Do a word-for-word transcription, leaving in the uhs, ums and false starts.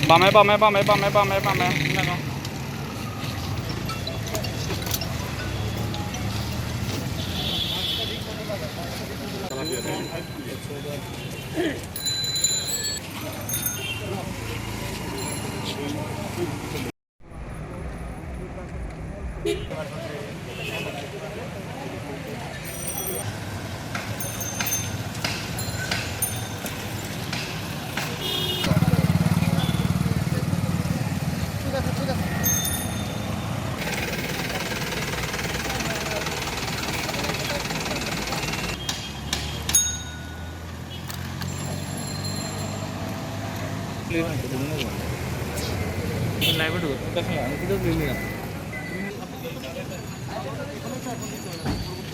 বামে, বামে, বামে, বামে, বামে, বামে। লাইভে ঢুকো, দেখা যাক, আমি তো